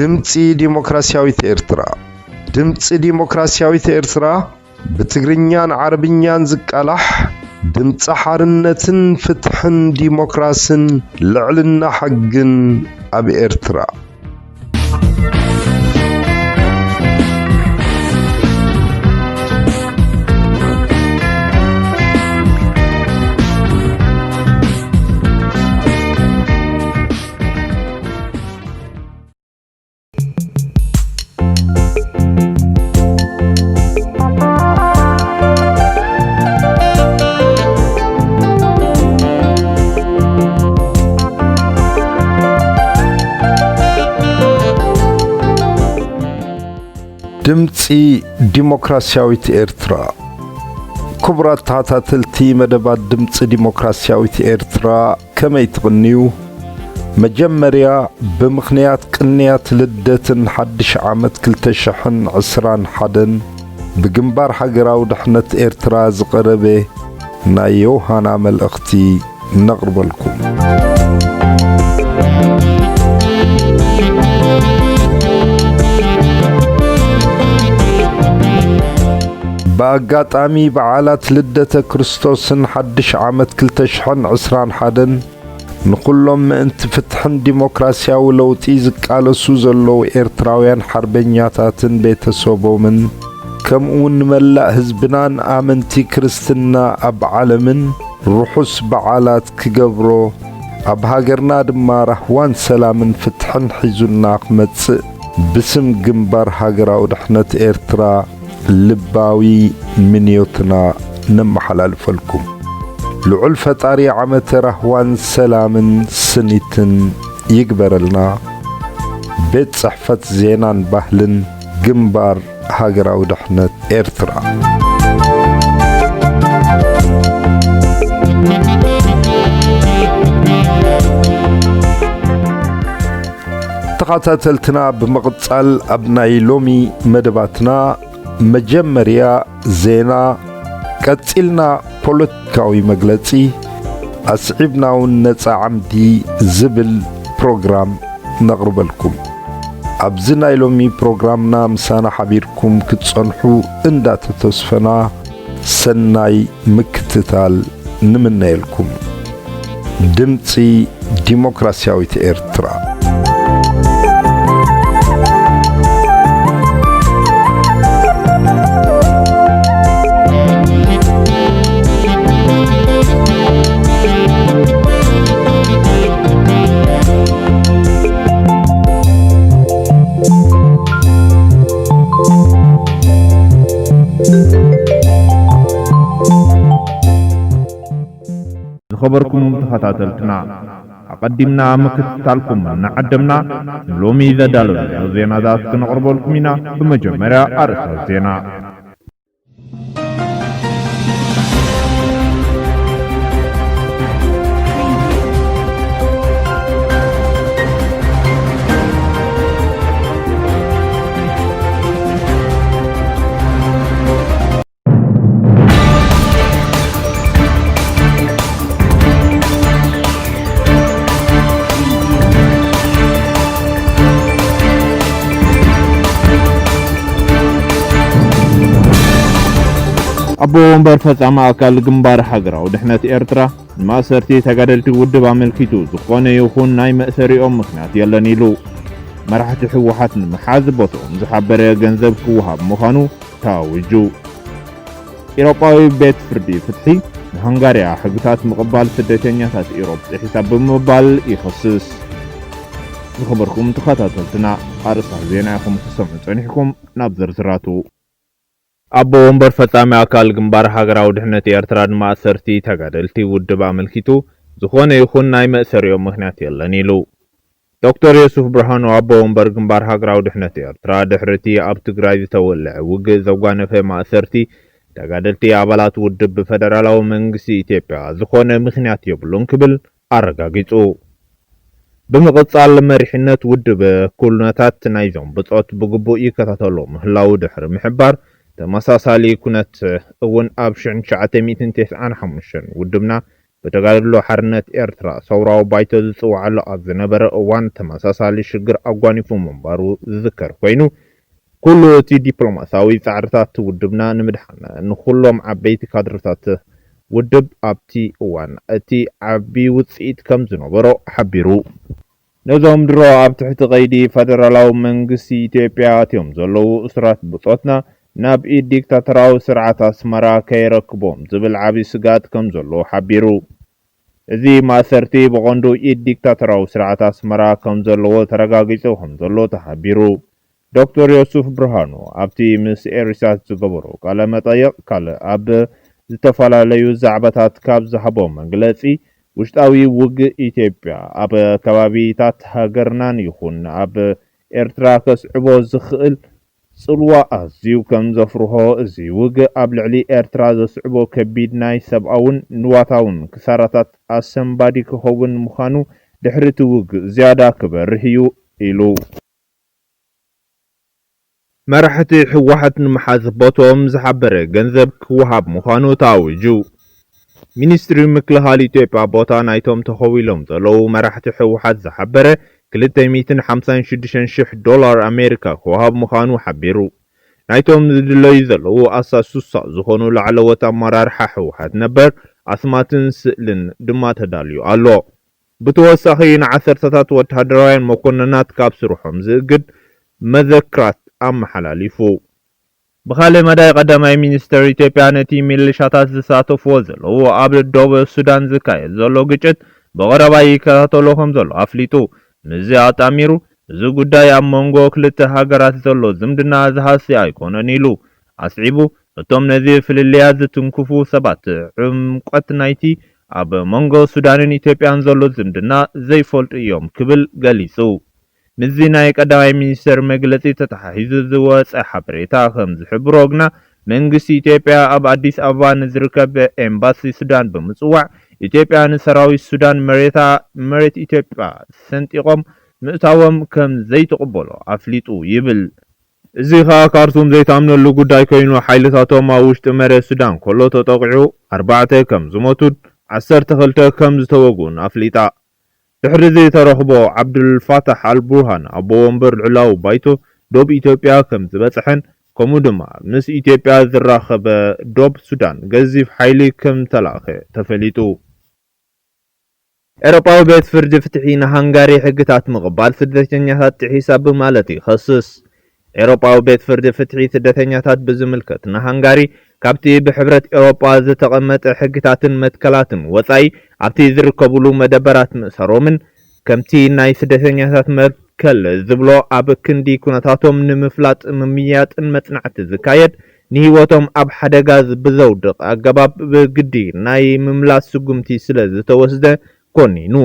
ድምጺ ዲሞክራሲያዊት ኤርትራ። ድምጺ ዲሞክራሲያዊት ኤርትራ ብትግርኛን ዓረብኛን ዝቃላሕ ድምጺ ሓርነትን ፍትሕን ዲሞክራስን ልዕልና ሕግን ኣብ ኤርትራ። ድምጺ ዲሞክራሲያዊት ኤርትራ። ክቡራት ተኸታተልቲ መደባት ድምጺ ዲሞክራሲያዊት ኤርትራ፣ ከመይ ትቕንዩ? መጀመርያ፣ ብምኽንያት ቅንያት ልደትን ሓድሽ ዓመት ክልተ ሽሕን ዕስራን ሓደን ብግንባር ሃገራዊ ድሕነት ኤርትራ ዝቐረበ ናይ ዮሃና መልእኽቲ ነቕርበልኩም። ብኣጋጣሚ በዓላት ልደተ ክርስቶስን ሓድሽ ዓመት ክልተ ሽሕን ዕስራን ሓደን ንኹሎም ምእንቲ ፍትሕን ዲሞክራሲያዊ ለውጢ ዝቃለሱ ዘለዉ ኤርትራውያን ሓርበኛታትን ቤተሰቦምን፣ ከምኡውን ንመላእ ህዝብናን ኣመንቲ ክርስትና ኣብ ዓለምን ርሑስ በዓላት ክገብሮ፣ ኣብ ሃገርና ድማ ራህዋን ሰላምን ፍትሕን ሒዙልና ክመጽእ ብስም ግንባር ሃገራዊ ድሕነት ኤርትራ ልባዊ ምንዮትና ነመሓላልፈልኩም። ልዑል ፈጣሪ ዓመተ ራህዋን ሰላምን ስኒትን ይግበረልና። ቤት ጽሕፈት ዜናን ባህልን ግንባር ሃገራዊ ድሕነት ኤርትራ። ተኸታተልትና፣ ብምቕጻል ኣብ ናይ ሎሚ መደባትና መጀመርያ ዜና፣ ቀጺልና ፖለቲካዊ መግለጺ፣ ኣስዒብና እውን ነጻ ዓምዲ ዝብል ፕሮግራም ነቕርበልኩም። ኣብዚ ናይ ሎሚ ፕሮግራምና ምሳና ሓቢርኩም ክትጸንሑ እንዳተተስፈና፣ ሰናይ ምክትታል ንምነየልኩም። ድምጺ ዲሞክራሲያዊት ኤርትራ። ዝኸበርኩም ተኸታተልትና፣ ኣቐዲምና ምክትታልኩም እናዓደምና፣ ንሎሚ ዘዳለናዮ ዜናታት ክነቕርበልኩም ኢና። ብመጀመርያ ኣርእስታት ዜና። ኣቦ ወንበር ፈጻሚ ኣካል ግንባር ሃገራዊ ድሕነት ኤርትራ ንማእሰርቲ ተጋደልቲ ውድብ ኣመልኪቱ ዝኾነ ይኹን ናይ መእሰሪኦም ምኽንያት የለን ኢሉ። መራሕቲ ህወሓት ንምሓዝ ቦትኦም ዝሓበረ ገንዘብ ክወሃብ ምዃኑ ተኣዊጁ። ኢሮጳዊ ቤት ፍርዲ ፍትሒ ንሃንጋርያ ሕግታት ምቕባል ስደተኛታት ኢሮብ ጥሒሳ ብምባል ይኸስስ። ዝኸበርኩም ተኸታተልትና፣ ኣርእስታት ዜና ኢኹም ክትሰምዑ ጸኒሕኩም። ናብ ዝርዝራቱ። ኣቦ ወንበር ፈጻሚ ኣካል ግንባር ሃገራዊ ድሕነት ኤርትራ ንማእሰርቲ ተጋደልቲ ውድብ ኣመልኪቱ ዝኾነ ይኹን ናይ መእሰሪኦም ምኽንያት የለን ኢሉ። ዶክተር ዮሱፍ ብርሃኑ ኣቦ ወንበር ግንባር ሃገራዊ ድሕነት ኤርትራ፣ ድሕሪ እቲ ኣብ ትግራይ ዝተወልዐ ውግእ ዘጓነፈ ማእሰርቲ ተጋደልቲ ኣባላት ውድብ ብፈደራላዊ መንግስቲ ኢትዮጵያ ዝኾነ ምኽንያት የብሉን ክብል ኣረጋጊጹ። ብምቕጻል፣ መሪሕነት ውድብ ኩነታት ናይዞም ብጾት ብግቡእ ይከታተሎ ምህላዉ ድሕሪ ምሕባር፣ ተመሳሳሊ ኩነት እውን ኣብ ሽሕን ትሽዓተ ሚእትን ተስዓን ሓሙሽተን ውድብና ብተጋድሎ ሓርነት ኤርትራ ሰውራዊ ባይቶ ዝጽውዓሉ ኣብ ዝነበረ እዋን ተመሳሳሊ ሽግር ኣጓኒፉ ምንባሩ ዝዝከር ኮይኑ፣ ኩሉ እቲ ዲፕሎማሲያዊ ጻዕርታት ውድብና ንምድሓን ንኹሎም ዓበይቲ ካድርታት ውድብ ኣብቲ እዋን እቲ ዓቢ ውጽኢት ከም ዝነበሮ ሓቢሩ። ነዞም ድሮ ኣብ ትሕቲ ቀይዲ ፈደራላዊ መንግስቲ ኢትዮጵያ ኣትዮም ዘለዉ እሱራት ብጾትና ናብ ኢድ ዲክታተራዊ ስርዓት ኣስመራ ከየረክቦም ዝብል ዓቢ ስግኣት ከም ዘሎ ሓቢሩ። እዚ ማእሰርቲ ብቐንዱ ኢድ ዲክታተራዊ ስርዓት ኣስመራ ከም ዘለዎ ተረጋጊጹ ከም ዘሎ ተሓቢሩ። ዶክተር ዮሱፍ ብርሃኑ ኣብቲ ምስ ኤሪሳት ዝገበሮ ቃለ መጠይቕ ካልእ ኣብ ዝተፈላለዩ ዛዕባታት ካብ ዝሃቦ መግለጺ፣ ውሽጣዊ ውግእ ኢትዮጵያ ኣብ ከባቢታት ሃገርናን ይኹን ኣብ ኤርትራ ከስዕቦ ዝኽእል ጽልዋ ኣዝዩ ከም ዘፍርሆ፣ እዚ ውግእ ኣብ ልዕሊ ኤርትራ ዘስዕቦ ከቢድ ናይ ሰብኣውን ንዋታውን ክሳራታት ኣሰንባዲ ክኸውን ምዃኑ፣ ድሕሪ እቲ ውግእ ዝያዳ ክበርህ እዩ ኢሉ። መራሕቲ ህወሓት ንምሓዝ ቦትኦም ዝሓበረ ገንዘብ ክወሃብ ምዃኑ ተኣዊጁ። ሚኒስትሪ ምክልኻል ኢትዮጵያ ቦታ ናይቶም ተኸዊሎም ዘለዉ መራሕቲ ህወሓት ዝሓበረ ክልተ ሚእትን ሓምሳን ሽዱሽተን ሽሕ ዶላር ኣሜሪካ ክወሃብ ምዃኑ ሓቢሩ። ናይቶም ዝድለዩ ዘለዉ ኣስታት ሱሳ ዝኾኑ ላዕለዎት ኣመራርሓ ህወሓት ነበር ኣስማትን ስእልን ድማ ተዳልዩ ኣሎ። ብተወሳኺ ንዓሰርተታት ወተሃደራውያን መኮንናት ካብ ስርሖም ዝእግድ መዘክራት ኣመሓላሊፉ። ብኻልእ መዳይ ቀዳማይ ሚኒስተር ኢትዮጵያ ነቲ ሚሊሻታት ዝሳተፍዎ ዘለዉ ኣብ ዶብ ሱዳን ዝካየድ ዘሎ ግጭት ብቐረባ ይከታተሎ ከም ዘሎ ኣፍሊጡ። ምስዚ ኣጣሚሩ፣ እዚ ጉዳይ ኣብ መንጎ ክልተ ሃገራት ዘሎ ዝምድና ዝሃሲ ኣይኮነን ኢሉ ኣስዒቡ። እቶም ነዚ ፍልልያት ዝትንክፉ ሰባት ዕምቆት ናይቲ ኣብ መንጎ ሱዳንን ኢትዮጵያን ዘሎ ዝምድና ዘይፈልጡ እዮም ክብል ገሊጹ። ምስዚ ናይ ቀዳማይ ሚኒስተር መግለጺ ተተሓሒዙ ዝወጸ ሓበሬታ ከም ዝሕብሮ ግና፣ መንግስቲ ኢትዮጵያ ኣብ ኣዲስ ኣበባ ንዝርከብ ኤምባሲ ሱዳን ብምጽዋዕ፣ ኢትዮጵያ ንሰራዊት ሱዳን መሬታ፣ መሬት ኢትዮጵያ ሰንጢቖም ምእታዎም ከም ዘይትቕበሎ ኣፍሊጡ ይብል። እዚ ኸኣ ካርቱም ዘይትኣምነሉ ጉዳይ ኮይኑ፣ ሓይልታቶም ኣብ ውሽጢ መሬት ሱዳን ከሎ ተጠቒዑ ኣርባዕተ ከም ዝሞቱን ዓሰርተ ክልተ ከም ዝተወግኡን ኣፍሊጣ። ድሕሪ እዚ ተረኽቦ፣ ዓብዱልፋታሕ ኣልቡርሃን ኣቦ ወንበር ልዑላዊ ባይቶ ዶብ ኢትዮጵያ ከም ዝበጽሐን፣ ከምኡ ድማ ምስ ኢትዮጵያ ዝራኸበ ዶብ ሱዳን ገዚፍ ሓይሊ ከም ተላእኸ ተፈሊጡ። ኤውሮጳዊ ቤት ፍርዲ ፍትሒ ንሃንጋሪ ሕግታት ምቕባል ስደተኛታት ጥሒሳ ብምለት ይኸስስ። ኤውሮጳዊ ቤት ፍርዲ ፍትሒ ስደተኛታት ብዝምልከት ንሃንጋሪ ካብቲ ብሕብረት ኤውሮጳ ዝተቐመጠ ሕግታትን መትከላትን ወጻኢ ኣብቲ ዝርከቡሉ መደበራት ምእሳሮምን ከምቲ ናይ ስደተኛታት መትከል ዝብሎ ኣብ ክንዲ ኩነታቶም ንምፍላጥ ምምይያጥን መጽናዕቲ ዝካየድ ንህይወቶም ኣብ ሓደጋ ብዘውድቕ ኣገባብ ብግዲ ናይ ምምላስ ስጉምቲ ስለ ዝተወስደ ኮኒኑ።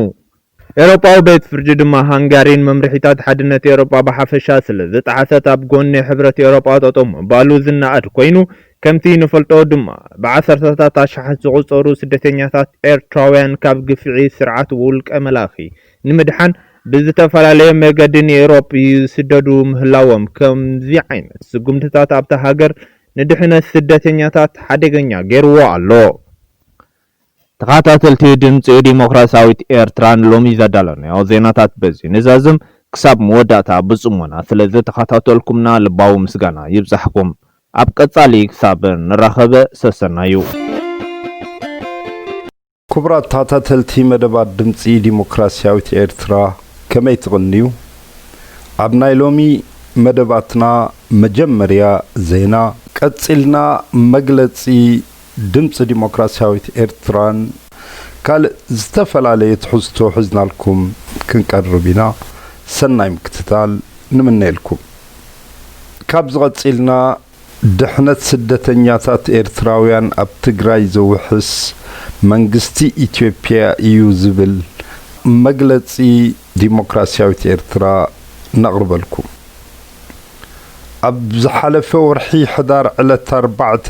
ኤውሮጳዊ ቤት ፍርዲ ድማ ሃንጋሪን መምርሒታት ሓድነት ኤውሮጳ ብሓፈሻ ስለ ዝጠሓሰት ኣብ ጎኒ ሕብረት ኤውሮጳ ጠጠው ምባሉ ዝነኣድ ኮይኑ፣ ከምቲ ንፈልጦ ድማ ብዓሰርተታት ኣሽሓት ዝቑጸሩ ስደተኛታት ኤርትራውያን ካብ ግፍዒ ስርዓት ውልቀ መላኺ ንምድሓን ብዝተፈላለየ መገዲ ንኤውሮፕ ይስደዱ ምህላዎም ከምዚ ዓይነት ስጉምትታት ኣብታ ሃገር ንድሕነት ስደተኛታት ሓደገኛ ገይርዎ ኣሎ። ተኸታተልቲ ድምፂ ዲሞክራሲያዊት ኤርትራ ንሎሚ ዘዳለናዮ ዜናታት በዚ ንዛዝም። ክሳብ መወዳእታ ብፅሞና ስለ ዝተኸታተልኩምና ልባዊ ምስጋና ይብፃሕኩም። ኣብ ቀፃሊ ክሳብ ንራኸበ ሰሰናዩ። ክቡራት ተኸታተልቲ መደባት ድምፂ ዲሞክራሲያዊት ኤርትራ፣ ከመይ ትቕንዩ? ኣብ ናይ ሎሚ መደባትና መጀመርያ ዜና፣ ቀጺልና መግለጺ ድምፂ ዲሞክራሲያዊት ኤርትራን ካልእ ዝተፈላለየ ትሕዝቶ ሒዝናልኩም ክንቀርብ ኢና። ሰናይ ምክትታል ንምነየልኩም። ካብዚ ቀጺልና፣ ድሕነት ስደተኛታት ኤርትራውያን ኣብ ትግራይ ዘውሕስ መንግስቲ ኢትዮጵያ እዩ ዝብል መግለጺ ዲሞክራሲያዊት ኤርትራ ነቕርበልኩም። ኣብ ዝሓለፈ ወርሒ ሕዳር ዕለት ኣርባዕተ፣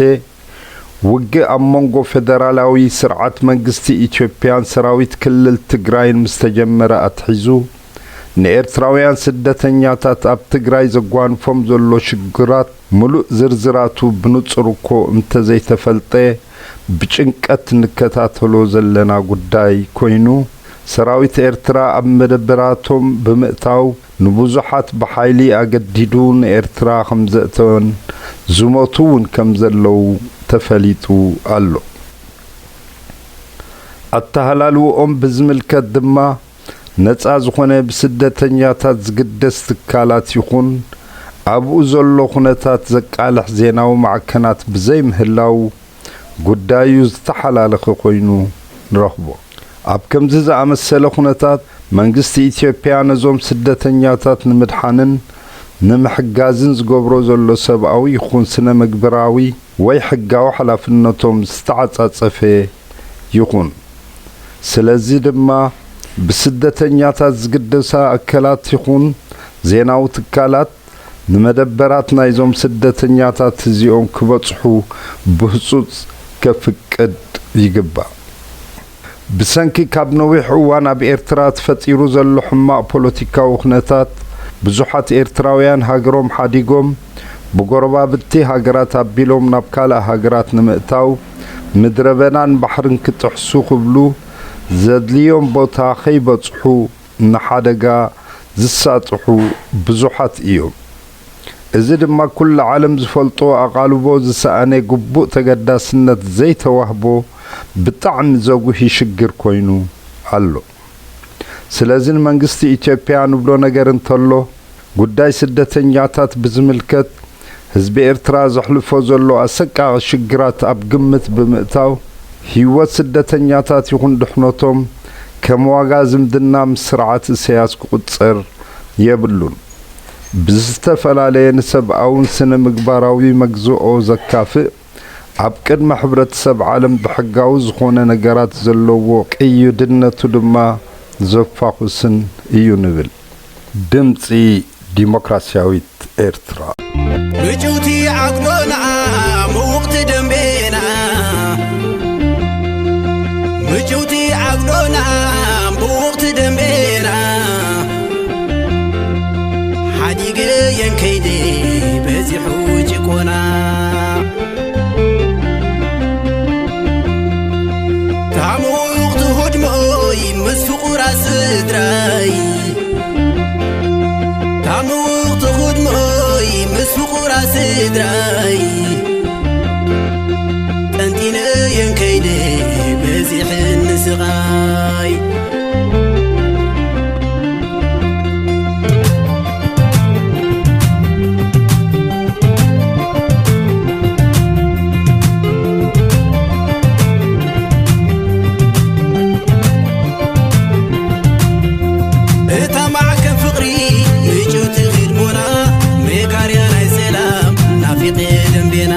ውግእ ኣብ መንጎ ፌደራላዊ ስርዓት መንግስቲ ኢትዮጵያን ሰራዊት ክልል ትግራይን ምስ ተጀመረ ኣትሒዙ፣ ንኤርትራውያን ስደተኛታት ኣብ ትግራይ ዘጓንፎም ዘሎ ሽግራት ምሉእ ዝርዝራቱ ብንጹር እኮ እንተዘይተፈልጠ፣ ብጭንቀት እንከታተሎ ዘለና ጉዳይ ኮይኑ፣ ሰራዊት ኤርትራ ኣብ መደበራቶም ብምእታው ንብዙሓት ብሓይሊ ኣገዲዱ ንኤርትራ ከም ዘእተወን ዝሞቱ እውን ከም ዘለዉ ተፈሊጡ ኣሎ። ኣተሃላልወኦም ብዝምልከት ድማ፣ ነጻ ዝኾነ ብስደተኛታት ዝግደስ ትካላት ይኹን ኣብኡ ዘሎ ኩነታት ዘቃልሕ ዜናዊ ማዕከናት ብዘይምህላው፣ ጉዳዩ ዝተሓላለኸ ኮይኑ ንረኽቦ። ኣብ ከምዚ ዝኣመሰለ ኩነታት፣ መንግስቲ ኢትዮጵያ ነዞም ስደተኛታት ንምድሓንን ንምሕጋዝን ዝገብሮ ዘሎ ሰብኣዊ ይኹን ስነ ምግባራዊ ወይ ሕጋዊ ሓላፍነቶም ዝተዓጻጸፈ ይኹን። ስለዚ ድማ፣ ብስደተኛታት ዝግደሳ ኣካላት ይኹን ዜናዊ ትካላት፣ ንመደበራት ናይዞም ስደተኛታት እዚኦም ክበጽሑ ብህጹጽ ከፍቅድ ይግባእ። ብሰንኪ ካብ ነዊሕ እዋን ኣብ ኤርትራ ተፈጢሩ ዘሎ ሕማቕ ፖለቲካዊ ኩነታት፣ ብዙሓት ኤርትራውያን ሃገሮም ሓዲጎም ብጎረባብቲ ሃገራት ኣቢሎም ናብ ካልእ ሃገራት ንምእታው፣ ምድረ በዳን ባሕርን ክጥሕሱ ክብሉ፣ ዘድልዮም ቦታ ከይበጽሑ ንሓደጋ ዝሳጥሑ ብዙሓት እዮም። እዚ ድማ ኩሉ ዓለም ዝፈልጦ፣ ኣቓልቦ ዝሰኣነ፣ ግቡእ ተገዳስነት ዘይተዋህቦ ብጣዕሚ ዘጉሂ ሽግር ኮይኑ ኣሎ። ስለዚ ንመንግስቲ ኢትዮጵያ ንብሎ ነገር እንተሎ፣ ጉዳይ ስደተኛታት ብዝምልከት፣ ህዝቢ ኤርትራ ዘሕልፎ ዘሎ ኣሰቃቒ ሽግራት ኣብ ግምት ብምእታው፣ ህይወት ስደተኛታት ይኹን ድሕነቶም ከም ዋጋ ዝምድና ምስ ስርዓት ኢሳያስ ክቑጸር የብሉን። ብዝተፈላለየ ንሰብኣውን ስነ ምግባራዊ መግዝኦ ዘካፍእ፣ ኣብ ቅድሚ ሕብረተሰብ ዓለም ብሕጋዊ ዝኾነ ነገራት ዘለዎ ቅዩድነቱ ድማ ዘፋኹስን እዩ ንብል። ድምጺ ዲሞክራስያዊት ኤርትራ። ምጭውቲ ዓግሎና፣ ምውቕቲ ደንቤና። ምጭውቲ ዓግሎና፣ ምውቕቲ ደንቤና። ሓዲገ የንከይደ በዚሑ ጭቆና። ታሙቕ ትኹድሞይ ምስ ፍቑራት ስድራይ። ታሙቕ ትኹድሞይ ምስ ፍቑራት ስድራይ። ጠንጢነ የንከይደ በዚሕኒ ስቓይ። እታ ማዕከን ፍቕሪ ምጭውቲ ህድሞና፣ መጋርያ ናይ ሰላም ናፊቐ ደንቤና።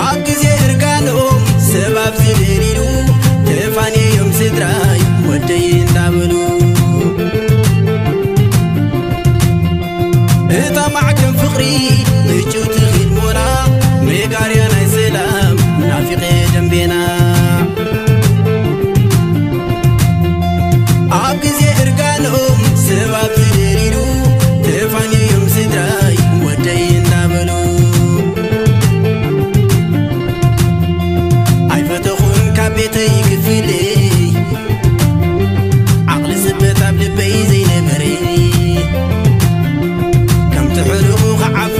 ኣብ ግዜ እርጋኖም ሰብ ኣብ ዝደሊሉ፣ ተፋንዮም ስድራይ ወደይ እንዳበሉ። እታ ማዕከን ፍቕሪ ምጭውቲ ህድሞና፣ መጋርያ ናይ ሰላም ናፊቐ ደንቤና። ኣብ ግዜ እርጋኖም ሰብ ኣብ ዝደሊሉ፣ ተፋንዮም ስድራይ ወደይ እንዳበሉ። ኣይፈተኹን ካብ ቤተይ ክፍለይ፣ ዓቕሊ ስበት ኣብ ልበይ ዘይነበረ፣ ከምቲ ሕሉቑ ክዓፉ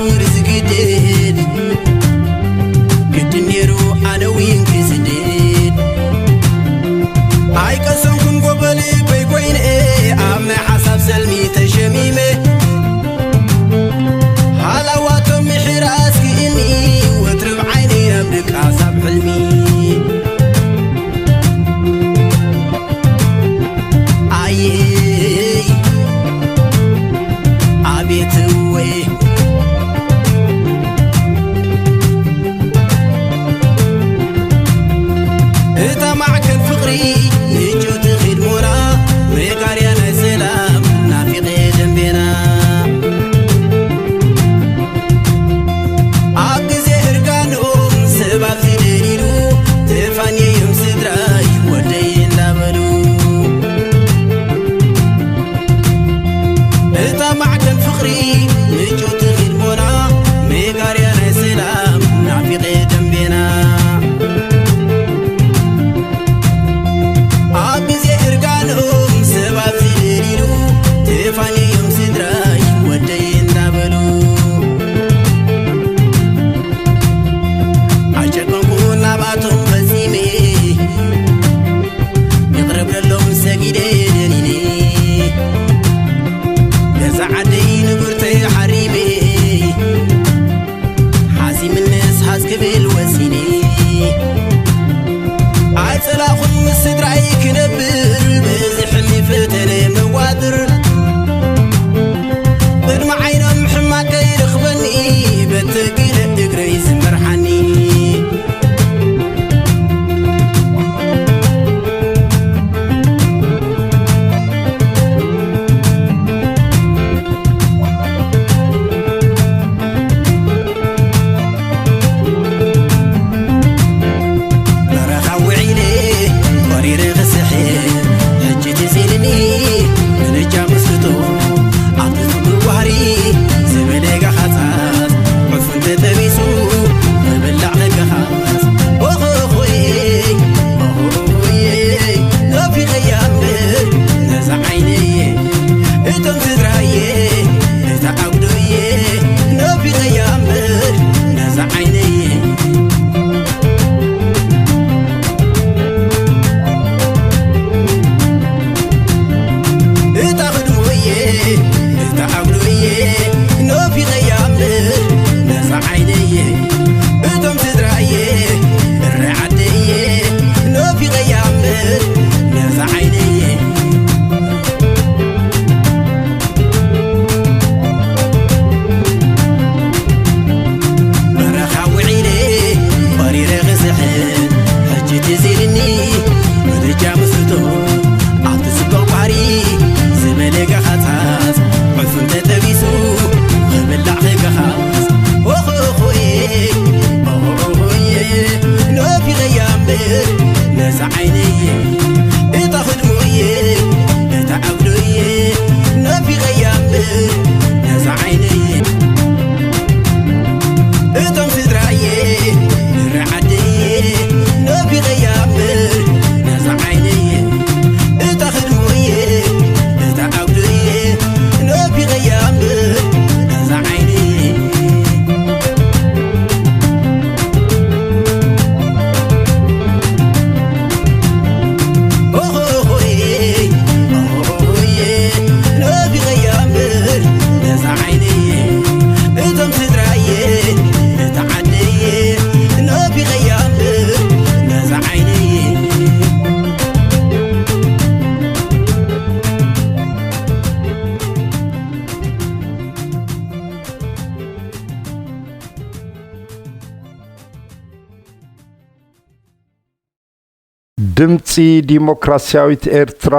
ድምጺ ዲሞክራሲያዊት ኤርትራ፣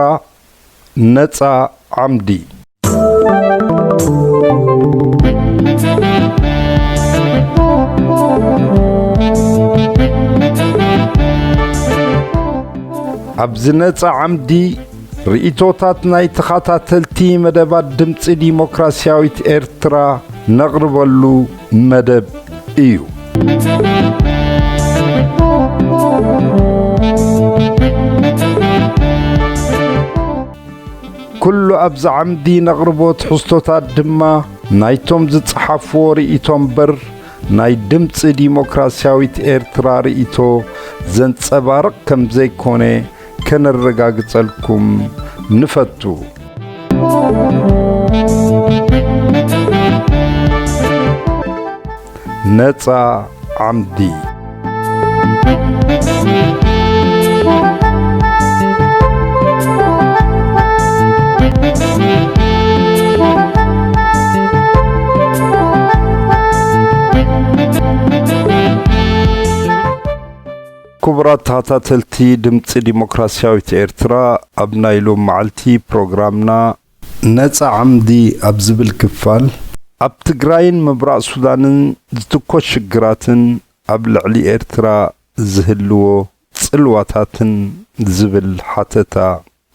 ነጻ ዓምዲ። ኣብዚ ነጻ ዓምዲ፣ ርእይቶታት ናይ ተኸታተልቲ መደባት ድምጺ ዲሞክራሲያዊት ኤርትራ ነቕርበሉ መደብ እዩ። ኩሉ ኣብዚ ዓምዲ ነቕርቦ ትሕዝቶታት ድማ ናይቶም ዝጸሓፍዎ ርእይቶ እምበር፣ ናይ ድምጺ ዲሞክራሲያዊት ኤርትራ ርእይቶ ዘንጸባርቕ ከም ዘይኮነ ከነረጋግጸልኩም ንፈቱ። ነጻ ዓምዲ። ክቡራት ተኸታተልቲ ድምጺ ዲሞክራሲያዊት ኤርትራ፣ ኣብ ናይ ሎም መዓልቲ ፕሮግራምና ነጻ ዓምዲ ኣብ ዝብል ክፋል፣ ኣብ ትግራይን ምብራቕ ሱዳንን ዝትኮስ ሽግራትን ኣብ ልዕሊ ኤርትራ ዝህልዎ ጽልዋታትን ዝብል ሓተታ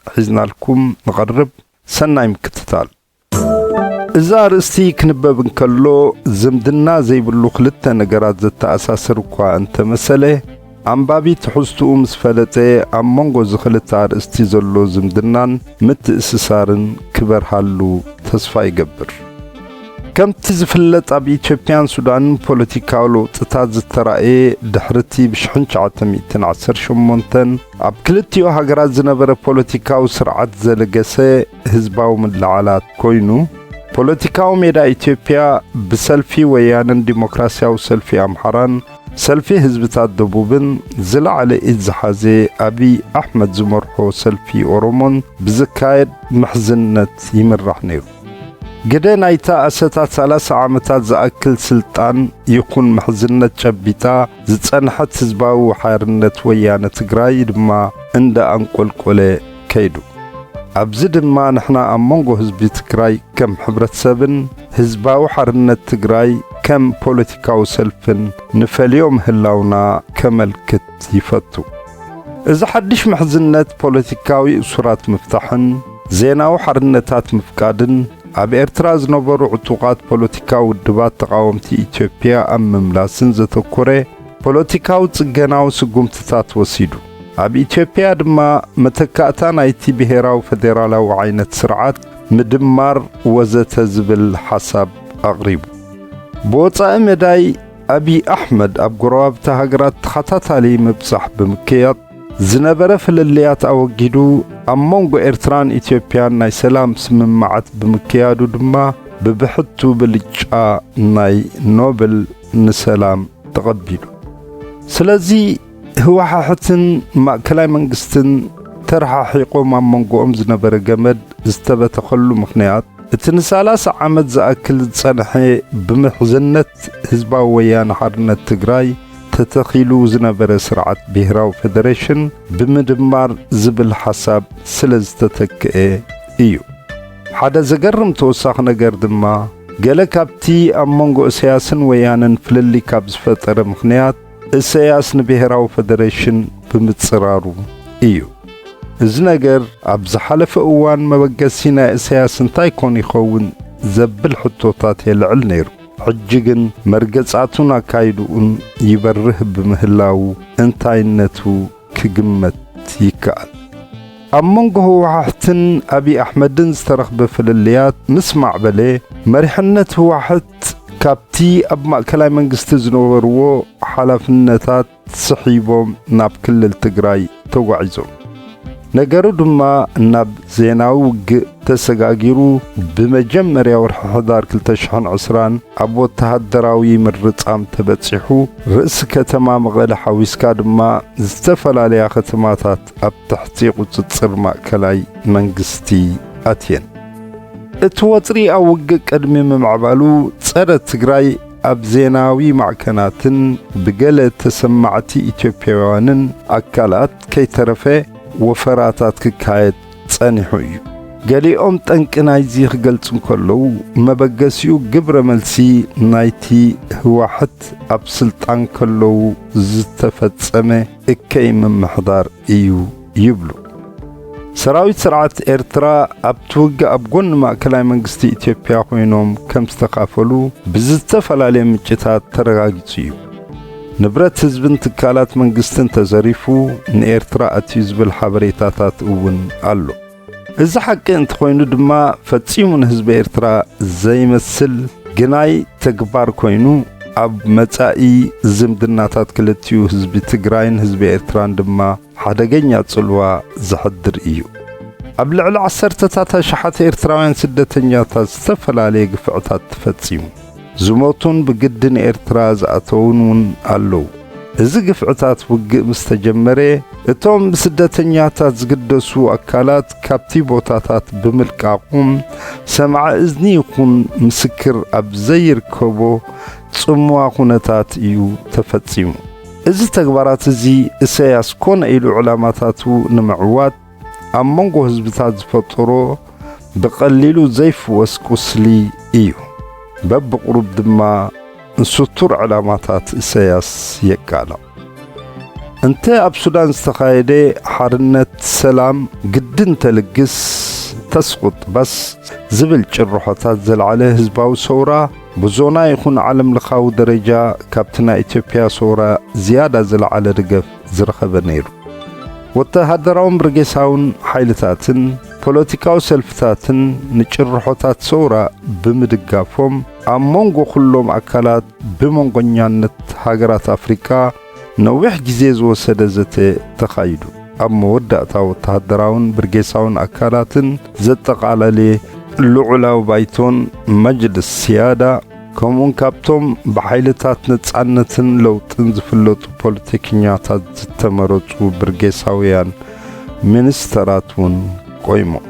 ሒዝናልኩም ንቐርብ። ሰናይ ምክትታል። እዚ ኣርእስቲ ክንበብ እንከሎ፣ ዝምድና ዘይብሉ ክልተ ነገራት ዘተኣሳስር እኳ እንተመሰለ፣ ኣንባቢ ትሕዝትኡ ምስ ፈለጠ፣ ኣብ መንጎ እዚ ክልተ ኣርእስቲ ዘሎ ዝምድናን ምትእስሳርን ክበርሃሉ ተስፋ ይገብር። ከምቲ ዝፍለጥ፣ ኣብ ኢትዮጵያን ሱዳንን ፖለቲካዊ ለውጥታት ዝተራእየ፣ ድሕርቲ ብሽሕን ትሽዓተ ሚእትን ዓሰርተ ሸሞንተን ኣብ ክልቲኡ ሃገራት ዝነበረ ፖለቲካዊ ስርዓት ዘለገሰ ህዝባዊ ምልዕዓላት ኮይኑ፣ ፖለቲካዊ ሜዳ ኢትዮጵያ ብሰልፊ ወያነን ዲሞክራሲያዊ ሰልፊ ኣምሓራን ሰልፊ ህዝብታት ደቡብን ዝለዓለ ኢድ ዝሓዘ ኣብይ ኣሕመድ ዝመርሖ ሰልፊ ኦሮሞን ብዝካየድ ምሕዝነት ይምራሕ ነይሩ። ግደ ናይታ ኣሰታት ሰላሳ ዓመታት ዝኣክል ስልጣን ይኹን ምሕዝነት ጨቢጣ ዝጸንሐት ህዝባዊ ሓርነት ወያነ ትግራይ ድማ እንዳ ኣንቆልቆለ ከይዱ። ኣብዚ ድማ ንሕና ኣብ መንጎ ህዝቢ ትግራይ ከም ሕብረተሰብን ህዝባዊ ሓርነት ትግራይ ከም ፖለቲካዊ ሰልፍን ንፈልዮ ምህላውና ከመልክት ይፈቱ። እዚ ሓድሽ ምሕዝነት ፖለቲካዊ እሱራት ምፍታሕን ዜናዊ ሓርነታት ምፍቃድን ኣብ ኤርትራ ዝነበሩ ዕጡቓት ፖለቲካዊ ውድባት ተቓወምቲ ኢትዮጵያ ኣብ ምምላስን ዘተኮረ ፖለቲካዊ ጽገናዊ ስጉምትታት ወሲዱ። ኣብ ኢትዮጵያ ድማ መተካእታ ናይቲ ብሄራዊ ፈደራላዊ ዓይነት ስርዓት ምድማር ወዘተ ዝብል ሓሳብ ኣቕሪቡ። ብወጻኢ መዳይ ኣብይ ኣሕመድ ኣብ ጎረባብቲ ሃገራት ተኸታታሊ ምብጻሕ ብምክያድ ዝነበረ ፍልልያት ኣወጊዱ ኣብ መንጎ ኤርትራን ኢትዮጵያን ናይ ሰላም ስምምዓት ብምክያዱ ድማ ብብሕቱ ብልጫ ናይ ኖብል ንሰላም ተቐቢሉ። ስለዚ ህወሓትን ማእከላይ መንግስትን ተረሓሒቖም ኣብ መንጎኦም ዝነበረ ገመድ ዝተበተኸሉ ምኽንያት እቲ ንሰላሳ ዓመት ዝኣክል ዝጸንሐ ብምሕዝነት ህዝባዊ ወያነ ሓርነት ትግራይ ተተኺሉ ዝነበረ ስርዓት ብሄራዊ ፌደሬሽን ብምድማር ዝብል ሓሳብ ስለ ዝተተክአ እዩ። ሓደ ዘገርም ተወሳኺ ነገር ድማ፣ ገለ ካብቲ ኣብ መንጎ እሰያስን ወያነን ፍልልይ ካብ ዝፈጠረ ምኽንያት፣ እሰያስ ንብሄራዊ ፌደሬሽን ብምጽራሩ እዩ። እዚ ነገር ኣብ ዝሓለፈ እዋን መበገሲ ናይ እሰያስ እንታይ ኮን ይኸውን ዘብል ሕቶታት የልዕል ነይሩ። ሕጂ ግን መርገጻቱን ኣካይድኡን ይበርህ ብምህላዉ እንታይነቱ ክግመት ይከኣል። ኣብ መንጎ ህወሓትን ኣብይ ኣሕመድን ዝተረኽበ ፍልልያት ምስ ማዕበለ፣ መሪሕነት ህወሓት ካብቲ ኣብ ማእከላይ መንግስቲ ዝነበርዎ ሓላፍነታት ስሒቦም ናብ ክልል ትግራይ ተጓዒዞም። ነገሩ ድማ ናብ ዜናዊ ውግእ ተሰጋጊሩ፣ ብመጀመርያ ወርሒ ሕዳር ክልተ ሽሕን ዕስራን ኣብ ወተሃደራዊ ምርጻም ተበጺሑ፣ ርእሲ ከተማ መቐለ ሓዊስካ ድማ ዝተፈላለያ ከተማታት ኣብ ትሕቲ ቁጽጽር ማእከላይ መንግስቲ ኣትየን። እቲ ወጥሪ ኣብ ውግእ ቅድሚ ምምዕባሉ፣ ጸረ ትግራይ ኣብ ዜናዊ ማዕከናትን ብገለ ተሰማዕቲ ኢትዮጵያውያንን ኣካላት ከይተረፈ ወፈራታት ክካየድ ጸኒሑ እዩ። ገሊኦም ጠንቂ ናይዚ ክገልጹ እንከለዉ፣ መበገሲኡ ግብረ መልሲ ናይቲ ህወሓት ኣብ ስልጣን ከለዉ ዝተፈጸመ እከይ ምምሕዳር እዩ ይብሉ። ሰራዊት ስርዓት ኤርትራ ኣብቲ ውግእ ኣብ ጎኒ ማእከላይ መንግስቲ ኢትዮጵያ ኮይኖም ከም ዝተኻፈሉ ብዝተፈላለየ ምንጭታት ተረጋጊጹ እዩ። ንብረት ህዝብን ትካላት መንግስትን ተዘሪፉ ንኤርትራ ኣትዩ ዝብል ሓበሬታታት እውን ኣሎ። እዚ ሓቂ እንተኾይኑ ድማ ፈጺሙ ንህዝቢ ኤርትራ ዘይመስል ግናይ ተግባር ኮይኑ ኣብ መጻኢ ዝምድናታት ክልቲኡ ህዝቢ ትግራይን ህዝቢ ኤርትራን ድማ ሓደገኛ ጽልዋ ዘሕድር እዩ። ኣብ ልዕሊ ዓሰርተታት ኣሽሓት ኤርትራውያን ስደተኛታት ዝተፈላለየ ግፍዕታት ተፈጺሙ። ዝሞቱን ብግዲ ንኤርትራ ዝኣተዉን እውን ኣለዉ። እዚ ግፍዕታት ውግእ ምስ ተጀመረ፣ እቶም ብስደተኛታት ዝግደሱ ኣካላት ካብቲ ቦታታት ብምልቃቖም፣ ሰምዓ እዝኒ ይኹን ምስክር ኣብ ዘይርከቦ ጽምዋ ኩነታት እዩ ተፈጺሙ። እዚ ተግባራት እዚ እሰያስ ኮነ ኢሉ ዕላማታቱ ንምዕዋት ኣብ መንጎ ህዝብታት ዝፈጠሮ ብቐሊሉ ዘይፍወስ ቁስሊ እዩ። በብቑሩብ ድማ ንስቱር ዕላማታት እሰያስ የቃልዕ። እንተ ኣብ ሱዳን ዝተኻየደ ሓርነት ሰላም ግድን ተልግስ ተስቁጥ በስ ዝብል ጭርሖታት ዘልዓለ ህዝባዊ ሰውራ ብዞና ይኹን ዓለምለኻዊ ደረጃ ካብቲ ናይ ኢትዮጵያ ሰውራ ዝያዳ ዝለዓለ ደገፍ ዝረኸበ ነይሩ። ወተሃደራውን ብርጌሳውን ሓይልታትን ፖለቲካዊ ሰልፍታትን ንጭርሖታት ሰውራ ብምድጋፎም ኣብ መንጎ ኩሎም ኣካላት ብመንጎኛነት ሃገራት ኣፍሪቃ ነዊሕ ግዜ ዝወሰደ ዘተ ተኻይዱ። ኣብ መወዳእታ ወተሃደራውን ብርጌሳውን ኣካላትን ዘጠቓለለ ልዑላዊ ባይቶን መጅልስ ሲያዳ ከምኡውን ካብቶም ብሓይልታት ነጻነትን ለውጥን ዝፍለጡ ፖለቲከኛታት ዝተመረጹ ብርጌሳውያን ሚኒስተራት እውን ቆይሞም።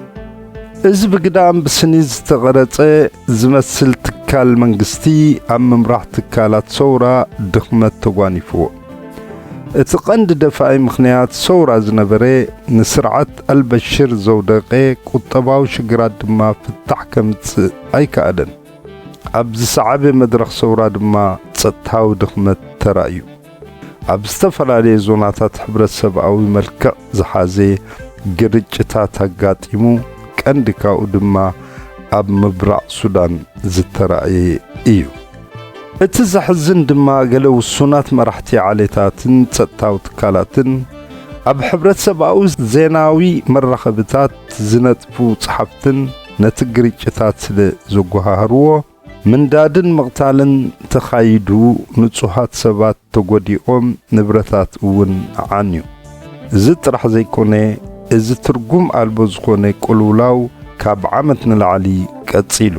እዚ ብግዳም ብስኒ ዝተቐረጸ ዝመስል ትካል መንግስቲ ኣብ ምምራሕ ትካላት ሰውራ ድኽመት ተጓኒፍዎ። እቲ ቀንዲ ደፋኢ ምኽንያት ሰውራ ዝነበረ ንስርዓት ኣልበሽር ዘውደቐ ቁጠባዊ ሽግራት ድማ ፍታሕ ከምጽእ ኣይከኣለን። ኣብ ዝሰዓበ መድረኽ ሰውራ ድማ ጸጥታዊ ድኽመት ተራእዩ። ኣብ ዝተፈላለየ ዞናታት ሕብረት ሰብኣዊ መልክዕ ዝሓዘ ግርጭታት ኣጋጢሙ፣ ቀንዲ ካብኡ ድማ ኣብ ምብራቕ ሱዳን ዝተራእየ እዩ። እቲ ዘሕዝን ድማ ገለ ውሱናት መራሕቲ ዓሌታትን ጸጥታዊ ትካላትን ኣብ ሕብረት ሰብኣዊ ዜናዊ መራኸብታት ዝነጥፉ ጸሓፍትን ነቲ ግርጭታት ስለ ዘጓሃህርዎ፣ ምንዳድን ምቕታልን ተኻይዱ፣ ንጹሃት ሰባት ተጎዲኦም፣ ንብረታት እውን ዓንዩ። እዚ ጥራሕ ዘይኮነ፣ እዚ ትርጉም ኣልቦ ዝኾነ ቅልውላው ካብ ዓመት ንላዕሊ ቀጺሉ።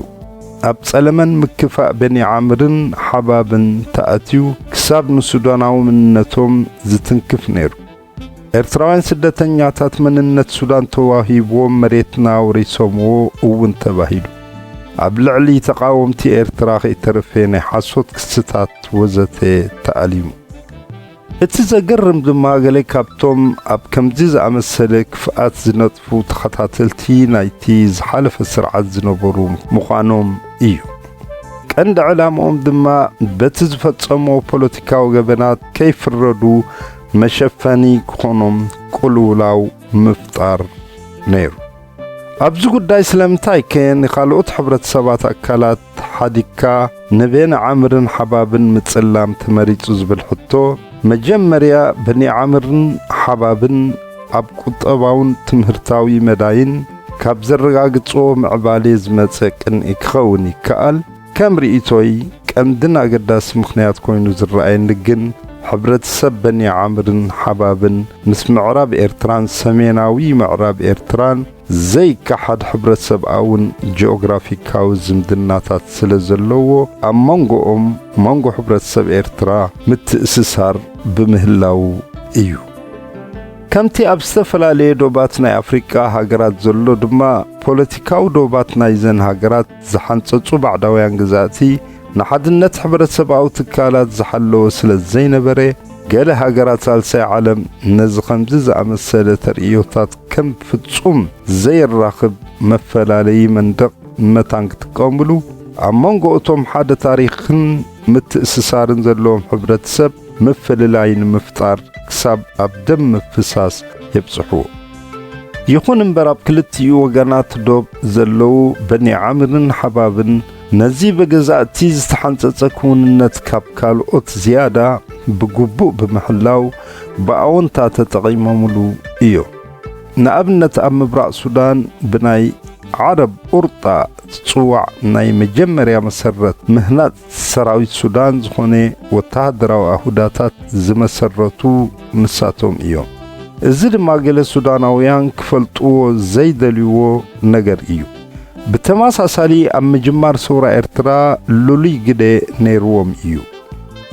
ኣብ ጸለመን ምክፋእ በኒ ዓምርን ሓባብን ተኣትዩ፣ ክሳብ ንሱዳናዊ መንነቶም ዝትንክፍ ነይሩ። ኤርትራውያን ስደተኛታት መንነት ሱዳን ተዋሂብዎም መሬትና ወሪሶምዎ እውን ተባሂሉ። ኣብ ልዕሊ ተቓወምቲ ኤርትራ ከይተረፈ ናይ ሓሶት ክስታት ወዘተ ተኣሊሙ። እቲ ዘገርም ድማ ገለ ካብቶም ኣብ ከምዚ ዝኣመሰለ ክፍኣት ዝነጥፉ ተኸታተልቲ ናይቲ ዝሓለፈ ስርዓት ዝነበሩ ምዃኖም እዩ። ቀንዲ ዕላምኦም ድማ በቲ ዝፈጸሞ ፖለቲካዊ ገበናት ከይፍረዱ መሸፈኒ ክኾኖም ቅልውላው ምፍጣር ነይሩ። ኣብዚ ጉዳይ ስለምንታይ ከ ንኻልኦት ሕብረተሰባት ኣካላት ሓዲግካ ንቤን ዓምርን ሓባብን ምጽላም ተመሪጹ ዝብል ሕቶ፣ መጀመርያ በኒ ዓምርን ሓባብን ኣብ ቁጠባውን ትምህርታዊ መዳይን ካብ ዘረጋግጽዎ ምዕባሌ ዝመጸ ቅንኢ ክኸውን ይከኣል። ከም ርእይቶይ፣ ቀንድን ኣገዳሲ ምኽንያት ኮይኑ ዝረኣየኒ ግን፣ ሕብረተሰብ በኒ ዓምርን ሓባብን ምስ ምዕራብ ኤርትራን ሰሜናዊ ምዕራብ ኤርትራን ዘይከሓድ ሕብረተሰብኣውን ጂኦግራፊካዊ ዝምድናታት ስለ ዘለዎ፣ ኣብ መንጎኦም፣ መንጎ ሕብረተሰብ ኤርትራ ምትእስሳር ብምህላዉ እዩ። ከምቲ ኣብ ዝተፈላለየ ዶባት ናይ ኣፍሪቃ ሃገራት ዘሎ ድማ፣ ፖለቲካዊ ዶባት ናይዘን ሃገራት ዝሓንጸጹ ባዕዳውያን ገዛእቲ ንሓድነት ሕብረተሰብኣዊ ትካላት ዝሓለወ ስለ ዘይነበረ፣ ገለ ሃገራት ሳልሳይ ዓለም ነዚ ከምዚ ዝኣመሰለ ተርእዮታት ከም ፍጹም ዘየራኽብ መፈላለዪ መንደቕ መታን ክጥቀሙሉ፣ ኣብ መንጎ እቶም ሓደ ታሪኽን ምትእስሳርን ዘለዎም ሕብረተሰብ ምፍልላይ ንምፍጣር ክሳብ ኣብ ደም ምፍሳስ የብጽሕዎ። ይኹን እምበር፣ ኣብ ክልቲኡ ወገናት ዶብ ዘለዉ በኒ ዓምርን ሓባብን ነዚ ብገዛእቲ ዝተሓንጸጸ ክውንነት ካብ ካልኦት ዝያዳ ብግቡእ ብምሕላው ብኣወንታ ተጠቒሞምሉ እዮም። ንኣብነት፣ ኣብ ምብራቕ ሱዳን ብናይ ዓረብ ኡርጣ ዝጽዋዕ ናይ መጀመርያ መሰረት ምህናጽ ሰራዊት ሱዳን ዝኾነ ወተሃደራዊ ኣሁዳታት ዝመሰረቱ ንሳቶም እዮም። እዚ ድማ ገለ ሱዳናውያን ክፈልጥዎ ዘይደልይዎ ነገር እዩ። ብተመሳሳሊ፣ ኣብ ምጅማር ሰውራ ኤርትራ ልሉይ ግደ ነይርዎም እዩ።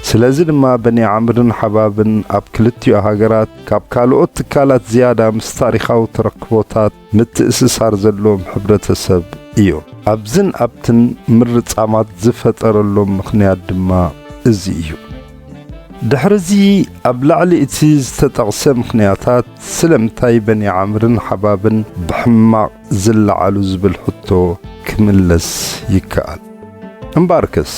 ስለዚ ድማ በኒ ዓምርን ሓባብን ኣብ ክልቲኡ ሃገራት ካብ ካልኦት ትካላት ዝያዳ ምስ ታሪኻዊ ተረክቦታት ምትእስሳር ዘለዎም ሕብረተሰብ እዮም። ኣብዝን ኣብትን ምርጻማት ዝፈጠረሎም ምኽንያት ድማ እዚ እዩ። ድሕርዚ፣ ኣብ ላዕሊ እቲ ዝተጠቕሰ ምኽንያታት ስለምንታይ በኒ ዓምርን ሓባብን ብሕማቕ ዝለዓሉ ዝብል ሕቶ ክምለስ ይከኣል። እምበኣርከስ፣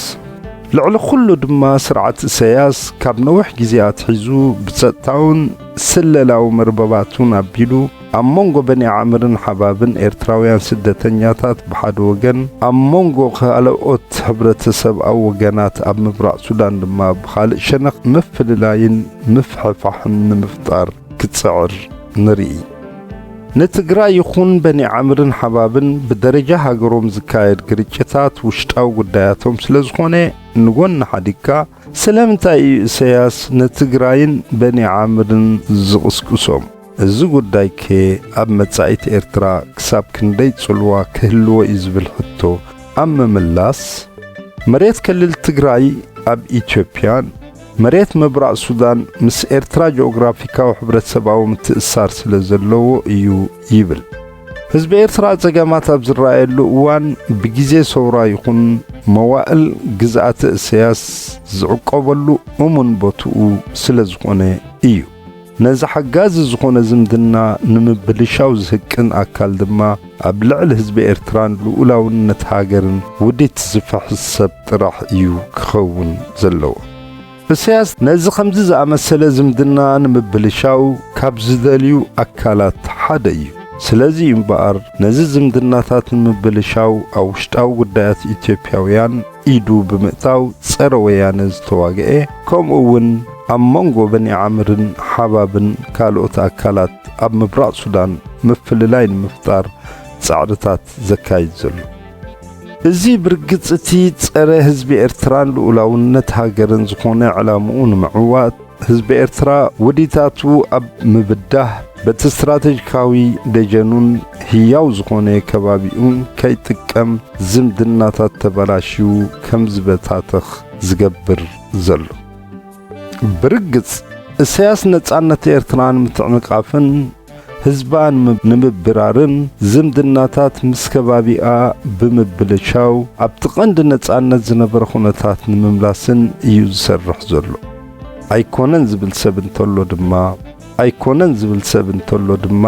ልዕሊ ኩሉ ድማ ስርዓት እሰያስ ካብ ነዊሕ ግዜ ኣትሒዙ ብጸጥታውን ስለላዊ መርበባቱን ኣቢሉ ኣብ መንጎ በኒ ዓምርን ሓባብን ኤርትራውያን ስደተኛታት ብሓደ ወገን፣ ኣብ መንጎ ካልኦት ሕብረተሰብ ኣብ ወገናት ኣብ ምብራቕ ሱዳን ድማ ብኻልእ ሸነኽ ምፍልላይን ምፍሕፋሕን ንምፍጣር ክጽዕር ንርኢ። ንትግራይ ይኹን በኒ ዓምርን ሓባብን ብደረጃ ሃገሮም ዝካየድ ግርጭታት ውሽጣዊ ጉዳያቶም ስለ ዝኾነ ንጎኒ ሓዲግካ፣ ስለምንታይ እዩ እሰያስ ንትግራይን በኒ ዓምርን ዝቕስቅሶም? እዚ ጉዳይከ ኣብ መጻኢት ኤርትራ ክሳብ ክንደይ ጽልዋ ክህልዎ እዩ ዝብል ሕቶ ኣብ ምምላስ፣ መሬት ክልል ትግራይ ኣብ ኢትዮጵያን መሬት ምብራቕ ሱዳን ምስ ኤርትራ ጂኦግራፊካዊ ሕብረተሰባዊ ምትእስሳር ስለ ዘለዎ እዩ ይብል። ህዝቢ ኤርትራ ጸገማት ኣብ ዝረኣየሉ እዋን ብግዜ ሰውራ ይኹን መዋእል ግዝኣተ እሰያስ ዝዕቆበሉ እሙን ቦትኡ ስለ ዝኾነ እዩ። ነዚ ሓጋዚ ዝኾነ ዝምድና ንምብልሻው ዝህቅን ኣካል ድማ ኣብ ልዕሊ ህዝቢ ኤርትራን ልኡላውነት ሃገርን ውዲት ዝፈሕስ ሰብ ጥራሕ እዩ ክኸውን ዘለዎ። እሰያስ ነዚ ከምዚ ዝኣመሰለ ዝምድና ንምብልሻው ካብ ዝደልዩ ኣካላት ሓደ እዩ። ስለዚ እዩ እምበኣር ነዚ ዝምድናታት ንምብልሻው ኣብ ውሽጣዊ ጉዳያት ኢትዮጵያውያን ኢዱ ብምእታው ጸረ ወያነ ዝተዋግኤ፣ ከምኡ እውን ኣብ መንጎ በኒ ዓምርን ሓባብን ካልኦት ኣካላት ኣብ ምብራቕ ሱዳን ምፍልላይ ንምፍጣር ጻዕርታት ዘካይድ ዘሎ። እዚ ብርግጽ እቲ ጸረ ህዝቢ ኤርትራን ልኡላውነት ሃገርን ዝኾነ ዕላምኡ ንምዕዋት፣ ህዝቢ ኤርትራ ውዲታቱ ኣብ ምብዳህ፣ በቲ ስትራተጂካዊ ደጀኑን ህያው ዝኾነ ከባቢኡን ከይጥቀም ዝምድናታት ተበላሽዩ ከም ዝበታተኽ ዝገብር ዘሎ። ብርግጽ፣ እሰያስ ነጻነት ኤርትራ ንምትዕንቃፍን ህዝባ ንምብራርን ዝምድናታት ምስ ከባቢኣ ብምብልሻው ኣብቲ ቀንዲ ነጻነት ዝነበረ ኩነታት ንምምላስን እዩ ዝሰርሕ ዘሎ። ኣይኮነን ዝብል ሰብ እንተሎ ድማ፣ ኣይኮነን ዝብል ሰብ እንተሎ ድማ፣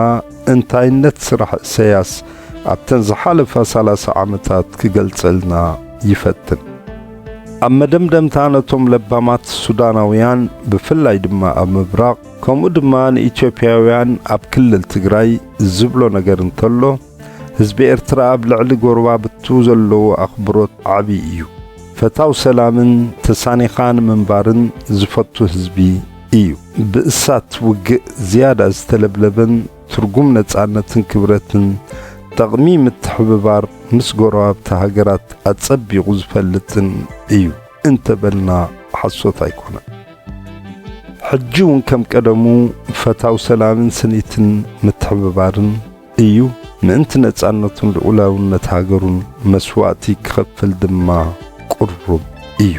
እንታይነት ስራሕ እሰያስ ኣብተን ዝሓለፋ ሰላሳ ዓመታት ክገልጸልና ይፈትን። ኣብ መደምደምታ ነቶም ለባማት ሱዳናውያን ብፍላይ ድማ ኣብ ምብራቕ፣ ከምኡ ድማ ንኢትዮጵያውያን ኣብ ክልል ትግራይ ዝብሎ ነገር እንተሎ፣ ህዝቢ ኤርትራ ኣብ ልዕሊ ጎረባብቱ ዘለዎ ኣኽብሮት ዓቢ እዩ። ፈታው ሰላምን ተሳኒኻ ንምንባርን ዝፈቱ ህዝቢ እዩ። ብእሳት ውግእ ዝያዳ ዝተለብለበን ትርጉም ነጻነትን ክብረትን ጠቕሚ ምትሕብባር ምስ ጎረባብቲ ሃገራት ኣጸቢቑ ዝፈልጥን እዩ እንተበልና ሓሶት ኣይኮነን። ሕጂ እውን ከም ቀደሙ ፈታው ሰላምን ስኒትን ምትሕብባርን እዩ። ምእንቲ ነጻነቱን ልኡላውነት ሃገሩን መስዋእቲ ክኸፍል ድማ ቅሩብ እዩ።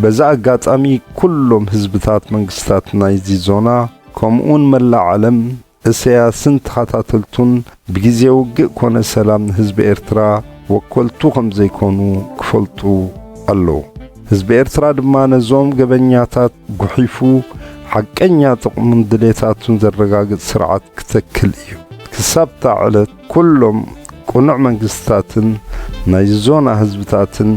በዚ ኣጋጣሚ ኩሎም ህዝብታት መንግስታት ናይዚ ዞና ከምኡውን መላእ ዓለም እሰያስን ተኸታተልቱን ብግዜ ውግእ ኮነ ሰላም ንህዝቢ ኤርትራ ወከልቱ ከም ዘይኮኑ ክፈልጡ ኣለዉ። ህዝቢ ኤርትራ ድማ ነዞም ገበኛታት ጉሒፉ ሓቀኛ ጥቕሙን ድሌታቱን ዘረጋግጽ ስርዓት ክተክል እዩ። ክሳብታ ዕለት ኩሎም ቅኑዕ መንግስትታትን ናይ ዞና ህዝብታትን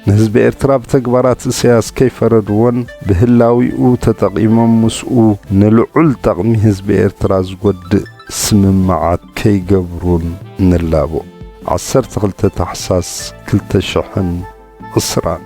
ንህዝቢ ኤርትራ ብተግባራት ኢሳያስ ከይፈረድዎን ብህላዊኡ ተጠቒሞም ምስኡ ንልዑል ጠቕሚ ህዝቢ ኤርትራ ዝጎድእ ስምምዓት ከይገብሩን ንላቦ። ዓሰርተ ክልተ ታሕሳስ ክልተ ሽሕን ዕስራን።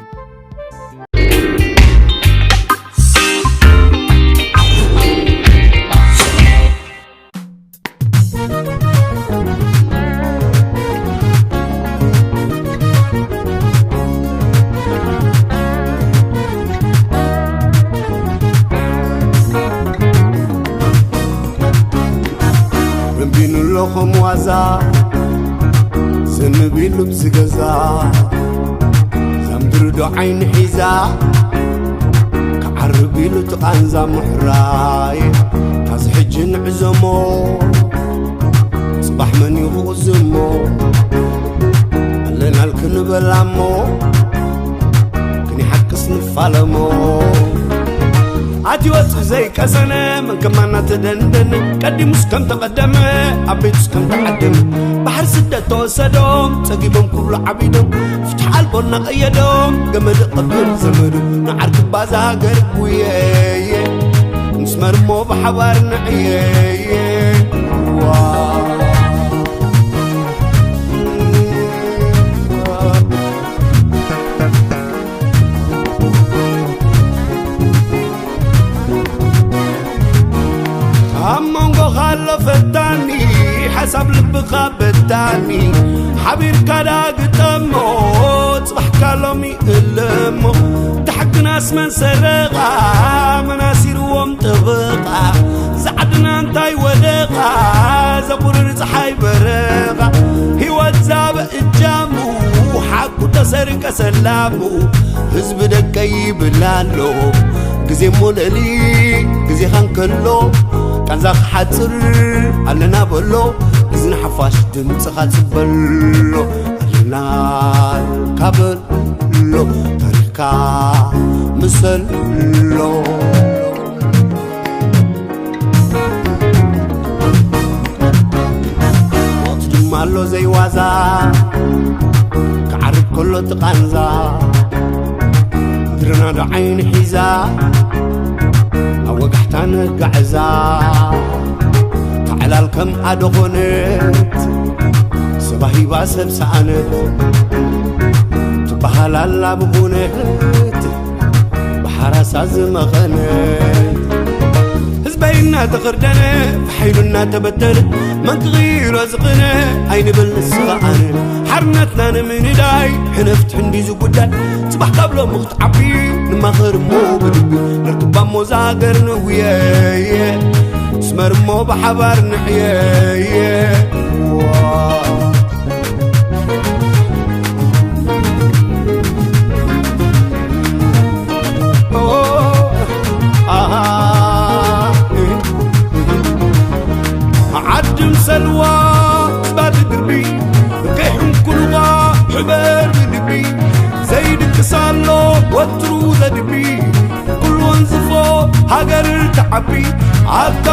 ረምቢኑ ኣሎ ከም ዋዛ፣ ዘንቢሉ ብዝገዛ፣ ዛምድሪ ዶ ዓይኒ ሒዛ፣ ክዓርብ ኢሉ እቲ ቃንዛ ምሕራይ። ታዚ ሕጂ ንዕዘሞ፣ ጽባሕ መን እዩ ክቕዝሞ? ኣለናል ክንበላሞ፣ ክንሓቅስ ንፋለሞ። ኣትወጽእ ዘይቀሰነ፣ መን ከማና ተደንደነ፣ ቀዲሙስ ከም ተቐደመ፣ ኣብ ቤቱስ ከም ተዓደመ። ባሕሪ ስደት ተወሰዶም፣ ጸጊቦም ክብሉ ዓቢዶም፣ ፍትሒ ኣልቦ እናቐየዶም፣ ገመድ ቀብል ዘመዱ፣ ንዓርኪ ባዛ ሃገር ጉየየ፣ ንስመርሞ ብሓባር ንዕየየ። ዋ። ኣብ መንጎኻ ኣሎ ፈታኒ፣ ሓሳብ ልብኻ በታኒ፣ ሓቢርካ ዳ ግጠሞ፣ ጽባሕካ ሎሚ እለሞ። እታ ሓቅናስ መን ሰረቓ፣ መን ኣሲርዎም ጠበቓ፣ ዝዓድና እንታይ ወደቓ፣ ዘቑርር ጸሓይ በረቓ፣ ህይወት ዛበ እጃሙ፣ ሓቁ ተሰርቀ ሰላሙ፣ ህዝቢ ደቀይ ይብል ኣሎ። ግዜ እሞ ልዕሊ ግዜኻ እንከሎ፣ ቃንዛ ክሓጽር ኣለና በሎ፣ እዝኒ ሓፋሽ ድምጽኻ ጽበሎ። ኣለና ካበሎ፣ ታሪኽካ ምሰሎ። ወቕቲ ድማ ኣሎ ዘይዋዛ፣ ክዓርብ ከሎ እቲ ቃንዛ፣ ምድርና ዶ ዓይኒ ሒዛ፣ ናብ ወጋሕታ ነጋዕዛ። ታዕላል ከም ኣደ ኾነት፣ ሰባ ሂባ ሰብ ሰኣነት፣ ትበሃል ኣላ ብእውነት። ብሓራሳ ዝመኸነ፣ ህዝበይ እናተኸርደነ፣ ብሓይሉ እናተበተነ፣ መን ክቕይሮ ዝቕነ፣ ኣይንብል ንስኻ ኣነ። ሓርነትና ንምንዳይ፣ ሕነ ፍትሒ እንድዩ ዝጉዳይ። ጽባሕ ካብ ሎሚ ክትዓቢ፣ ንማኸር እሞ ብልቢ፣ ነርክባ እሞ እዛ ሃገር ንውየየ። ንስመር እሞ ብሓባር ንዕየየ። ዋ። ዓዲ ምሰልዋ ስባት ድርቢ፣ ከይሕንኩሉኻ ሕበር ብልቢ፣ ዘይድቅስ ኣሎ ወትሩ ዘድቢ፣ ኩሉ ወንዝፎ ሃገር ትዓቢ። ኣታ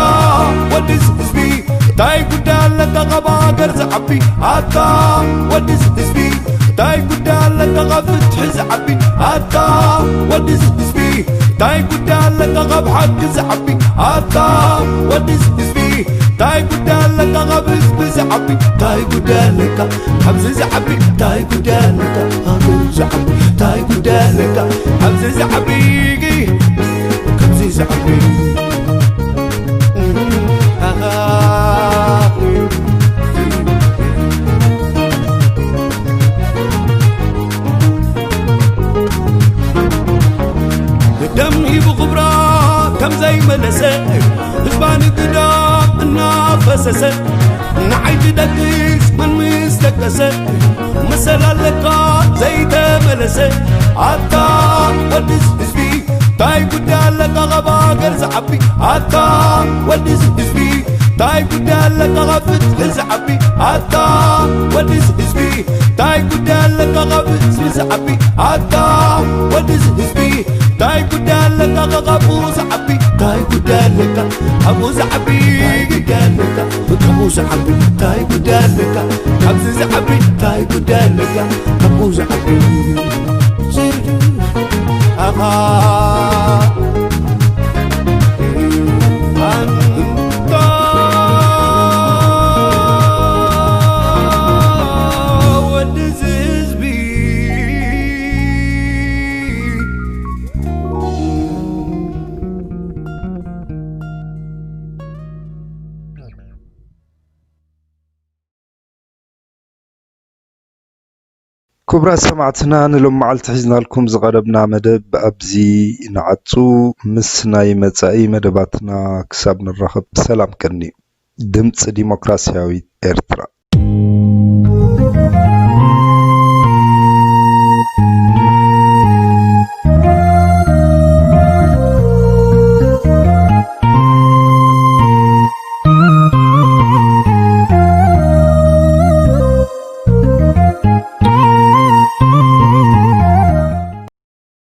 ወድስ ህዝቢ፣ እንታይ ጉዳይ ኣለካ ካብ ሃገር ዝዓቢ? ኣታ ወድስ ህዝቢ፣ እንታይ ጉዳይ ኣለካ ካብ ፍትሒ ዝዓቢ? ኣታ ወድስ ህዝቢ፣ እንታይ ጉዳይ ኣለካ ካብ ሓቂ ዝዓቢ? ኣታ ወድስ ህዝቢ፣ እንታይ ጉዳይ ኣለካ ካብ ህዝቢ ዝዓቢ? እንታይ ጉዳይ ኣለካ ካብዚ ዝዓቢ? እንታይ ጉዳይ ኣለካ ካብዚ ዝዓቢ? እንታይ ጉዳይ ኣለካ ካብዚ ዝዓቢ? ካብዚ ዝዓቢ። ደም ሂቡ ክብራ ከም ዘይመለሰ፣ ህዝባ ንግዳ እናፈሰሰ፣ ንዓይ ትደቅስ መን ምስ ደቀሰ፣ መሰል ኣለካ ዘይተመለሰ። ኣታ ወድስ ህዝቢ፣ እንታይ ጉዳይ ኣለካ ካብ ሃገር ዝዓቢ? ኣታ ወድስ ህዝቢ፣ እንታይ ጉዳይ ኣለካ ካብ ፍትሒ ዝዓቢ? ኣታ ወድስ ህዝቢ፣ እንታይ ጉዳይ ኣለካ ካብ ህዝቢ ዝዓቢ? ኣታ ካብኡ ዝዓቢ ታይ ጉዳይ ኣለካ? ካብኡ ዝዓቢ ታይ ጉዳይ ኣለካ? ካብኡ ዝዓቢ ታይ ጉዳይ ኣለካ? ካብዚ ዝዓቢ ታይ ጉዳይ ኣለካ? ካብኡ ዝዓቢ ኣኻ ኣንታ ወዲ ህዝቢ። ክቡራት ሰማዕትና፣ ንሎም መዓልቲ ሒዝናልኩም ዝቐረብና መደብ ኣብዚ ንዓጹ። ምስ ናይ መጻኢ መደባትና ክሳብ ንራኸብ ሰላም ቀንዩ። ድምጺ ዲሞክራስያዊት ኤርትራ።